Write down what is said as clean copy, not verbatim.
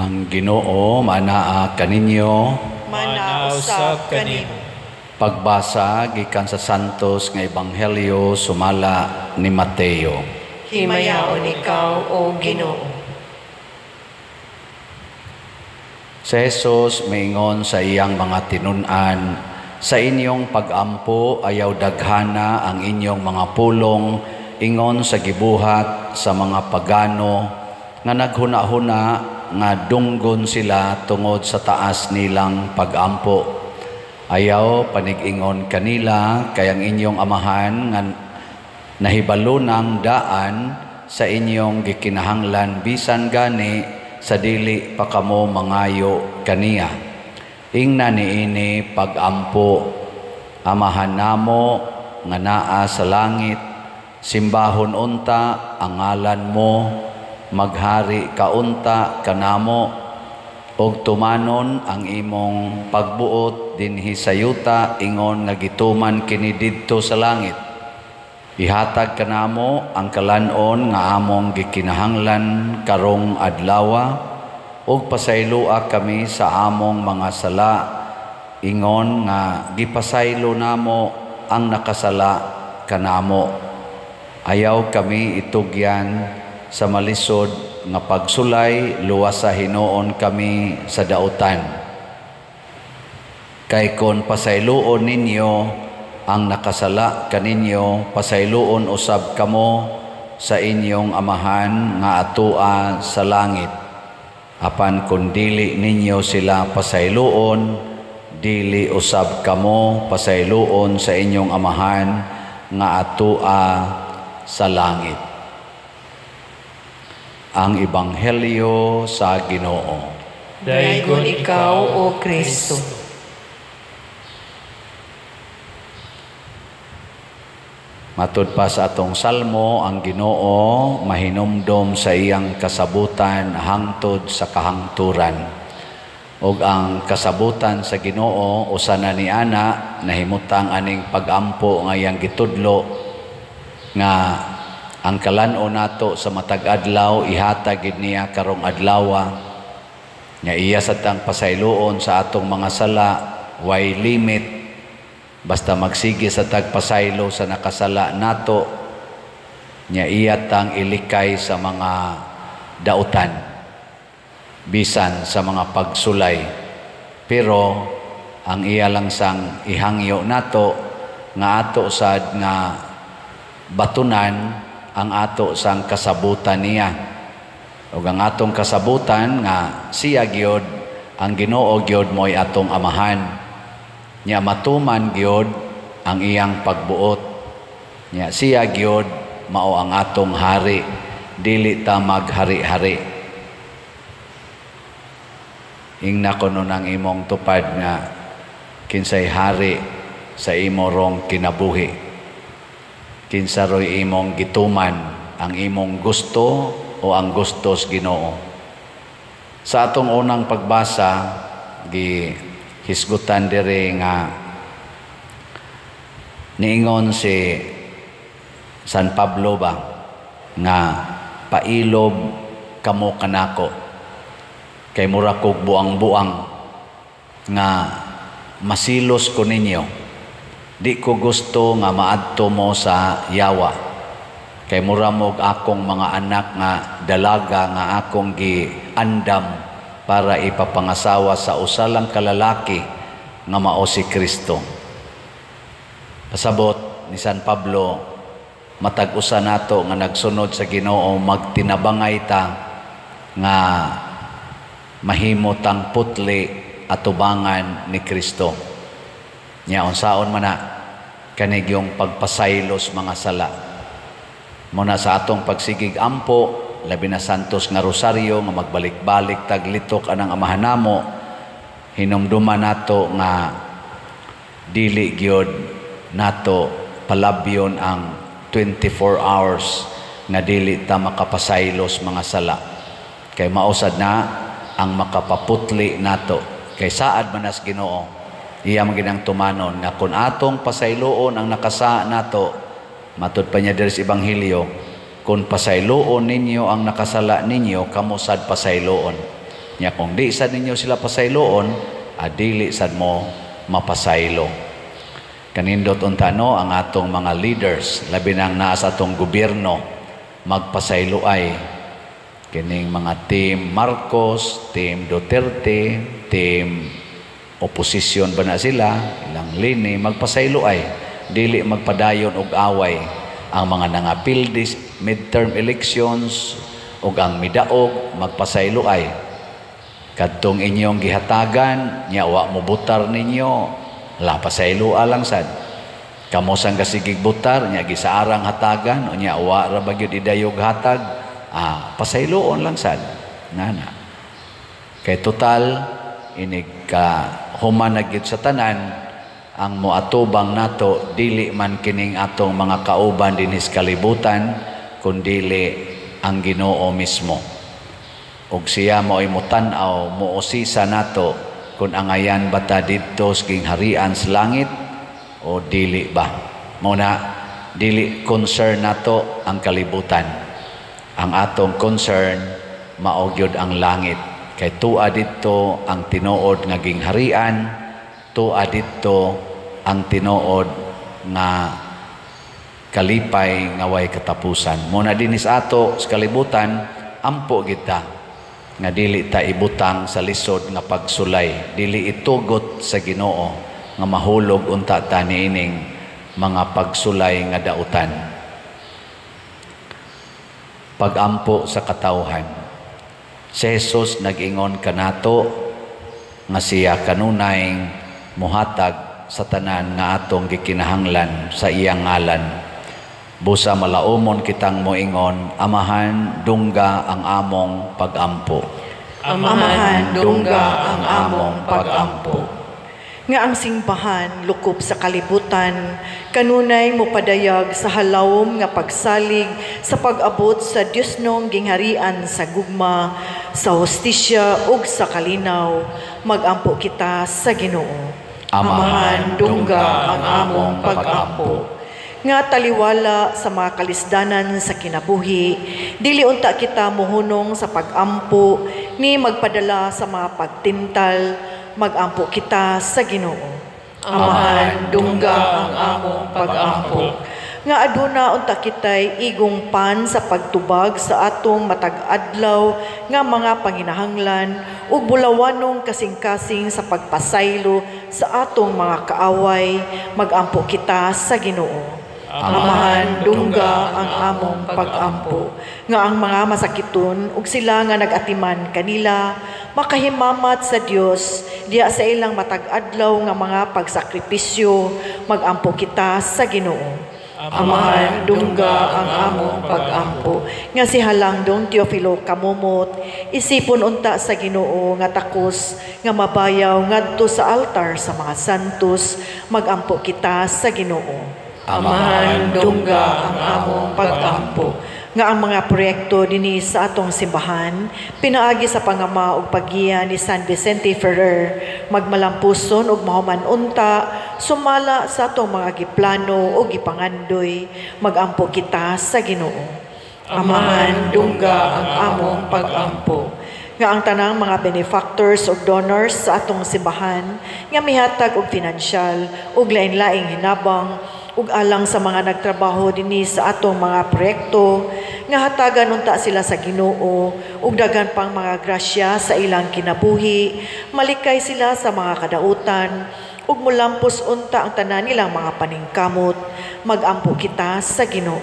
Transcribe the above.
Ang Ginoo manaa kaninyo. Mana usab kanimo. Pagbasa gikan sa Santos nga Ebanghelyo sumala ni Mateo. Himayaon ikaw, o Ginoo. Si Jesus miingon sa iyang mga tinun-an, sa inyong pagampo ayaw daghana ang inyong mga pulong ingon sa gibuhat sa mga pagano nga naghuna-huna nga dunggon sila tungod sa taas nilang pagampo. Ayaw panig-ingon kanila kay ang inyong amahan nga nahibalo ng daan sa inyong gikinahanglan bisan gani sa dili pa kamo mangayo kaniya. Ingna niini pagampo, Amahan namo nga naa sa langit, simbahon unta ang ngalan mo, maghari ka unta kanamo, ug tumanon ang imong pagbuot dinhi sa yuta ingon nga gituman kini didto sa langit. Ihatag kanamo ang kalan-on nga among gikinahanglan karong adlawa, ug pasayloa kami sa among mga sala ingon nga gipasaylo namo ang nakasala kanamo. Ayaw kami itugyan sa malisod nga pagsulay, luwas sa hinuon kami sa dautan. Kay kon pasayloon ninyo ang nakasala kaninyo, pasayloon usab kamo sa inyong amahan nga atoa sa langit. Apan kun dili ninyo sila pasayloon, dili usab kamo pasayloon sa inyong amahan nga atoa sa langit. Ang Ebanghelyo sa Ginoo. Daygon ikaw, O Kristo. Matud pa sa atong salmo, ang Ginoo mahinumdom sa iyang kasabutan hangtod sa kahangturan. Ug ang kasabutan sa Ginoo usa na ni ana nahimutang aning pagampo nga iyang gitudlo nga ang kalan-on nato sa matag adlaw ihatag gid niya karong adlawa nga iya sad tang pasayloon sa atong mga sala, way limit, basta magsige sa tagpasaylo sa nakasala nato, nya iya tang ilikay sa mga dautan bisan sa mga pagsulay. Pero ang iya lang sang ihangyo nato nga ato sad nga batunan ang ato sang kasabutan niya. Ug ang atong kasabutan nga siya gyud ang Ginoo gyud mo'y atong amahan. Nya matuman gyud ang iyang pagbuot. Nya siya gyud mao ang atong hari, dili ta maghari-hari. Ingna kuno nang imong tupad nga kinsay hari sa imo rong kinabuhi. Kinsa roy imong gituman, ang imong gusto o ang gustos Ginoo. Sa atong unang pagbasa, gihisgutan diri nga niingon si San Pablo ba nga pailob kamo kanako kay mura kog buang-buang nga masilos ko ninyo. Di ko gusto nga maadto mo sa yawa kay mura mo akong mga anak nga dalaga nga akong giandam para ipapangasawa sa usa lang ka lalaki nga mao si Kristo. Pasabot ni San Pablo, matag usa nato nga nagsunod sa Ginoo magtinabangay ta nga mahimo tang putli atubangan ni Kristo. Nya unsaon man na kanigyong pagpasaylos mga sala. Muna sa atong pagsigig ampo, labi na Santos nga Rosaryo nga magbalik-balik taglitok anang amahan namo, hinumduman nato nga dili gyud nato palabyon ang 24 hours nga dili ta makapasaylos mga sala. Kay mausad na ang makapaputli nato. Kay saad man as Ginoo, iya man ginang tumanon nga kun atong pasayloon ang nakasa nato, matud pa niya diri sa Ebanghelyo, kung pasayloon ninyo ang nakasala ninyo, kamo sad pasayloon. Nya kung di sad ninyo sila pasayloon, dili sad mo mapasaylo. Kanindot unta no ang atong mga leaders, labi nang naa sa atong gobyerno, magpasaylo ay kining mga team Marcos, team Duterte, team oposisyon ba na sila, ilang lini, magpasaylo ay dili magpadayon og away ang mga nangapildi midterm elections ug ang midaog, magpasaylo ay. Kadtong inyong gihatagan nya wa mo butar ninyo, la, pasaylo lang sad. Kamo sang gasigig butar nya gisaarang hatagan, unya wa ra ba gyud idayog hatag, pasayloon lang sad nana, kay total inig ka human na gyud sa tanan, ang moatubang nato dili man kining atong mga kauban dinhi sa kalibutan, kundili ang Ginoo mismo. Ug siya mao'y motan-aw, mousisa nato kung angayan ba ta didto sa gingharian sa langit o dili ba. Mao na dili concern nato ang kalibutan. Ang atong concern mao gyud ang langit, kay tua didto ang tinuod nga gingharian, tua didto ang tinuod nga kalipay nga way katapusan. Mao na dinhi sa ato sa kalibutan, ampo kita nga dili ta ibutang sa lisod nga pagsulay, dili itugot sa Ginoo nga mahulog unta ta niining mga pagsulay nga dautan. Pagampo sa katawhan. Si Jesus nag-ingon kanato nga siya kanunay muhatag sa tanan nga atong gikinahanglan sa iyang ngalan. Busa malaumon kitang moingon, "Amahan, dungga ang among pagampo." Amahan, dungga ang among pagampo. Nga ang simbahan lukop sa kalibutan kanunay mopadayag sa halawom nga pagsalig sa pag-abot sa Diosnong gingharian sa gugma, sa hustisya ug sa kalinaw, magampo kita sa Ginoo. Amahan, dungga ang among pagampo. Nga taliwala sa mga kalisdanan sa kinabuhi, dili unta kita mohunong sa pagampo ni magpadala sa mga pagtintal, magampo kita sa Ginoo. Amahan, dungga ang among pagampo. Nga aduna unta kitay igong pan sa pagtubag sa atong matag adlaw nga mga panginahanglan ug bulawanong kasing-kasing sa pagpasaylo sa atong mga kaaway, magampo kita sa Ginoo. Amahan, dungga ang among pagampo. Nga ang mga masakiton ug sila nga nag-atiman kanila makahimamat sa Dios diha sa ilang matag adlaw nga mga pagsakripisyo, magampo kita sa Ginoo. Amahan, dungga ang among pagampo. Nga si Halangdong Teofilo Camomot, isipon unta sa Ginoo nga takos nga mabayaw ngadto sa altar sa mga santos, magampo kita sa Ginoo. Amahan, dungga ang among pagampo. Nga ang mga proyekto dinhi sa atong simbahan pinaagi sa pangama ug paggiya ni San Vicente Ferrer magmalampuson ug mahuman unta sumala sa atong mga giplano ug gipangandoy, magampo kita sa Ginoo. Amahan, dungga ang among pagampo. Nga ang tanang mga benefactors ug donors sa atong simbahan nga mihatag og pinansyal ug lain-laing hinabang ug alang sa mga nagtrabaho dinhi sa atong mga proyekto, nga hatagan unta sila sa Ginoo ug daghan pang mga grasya sa ilang kinabuhi, malikay sila sa mga kadautan ug mulampos unta ang tanan nilang mga paningkamot, magampo kita sa Ginoo.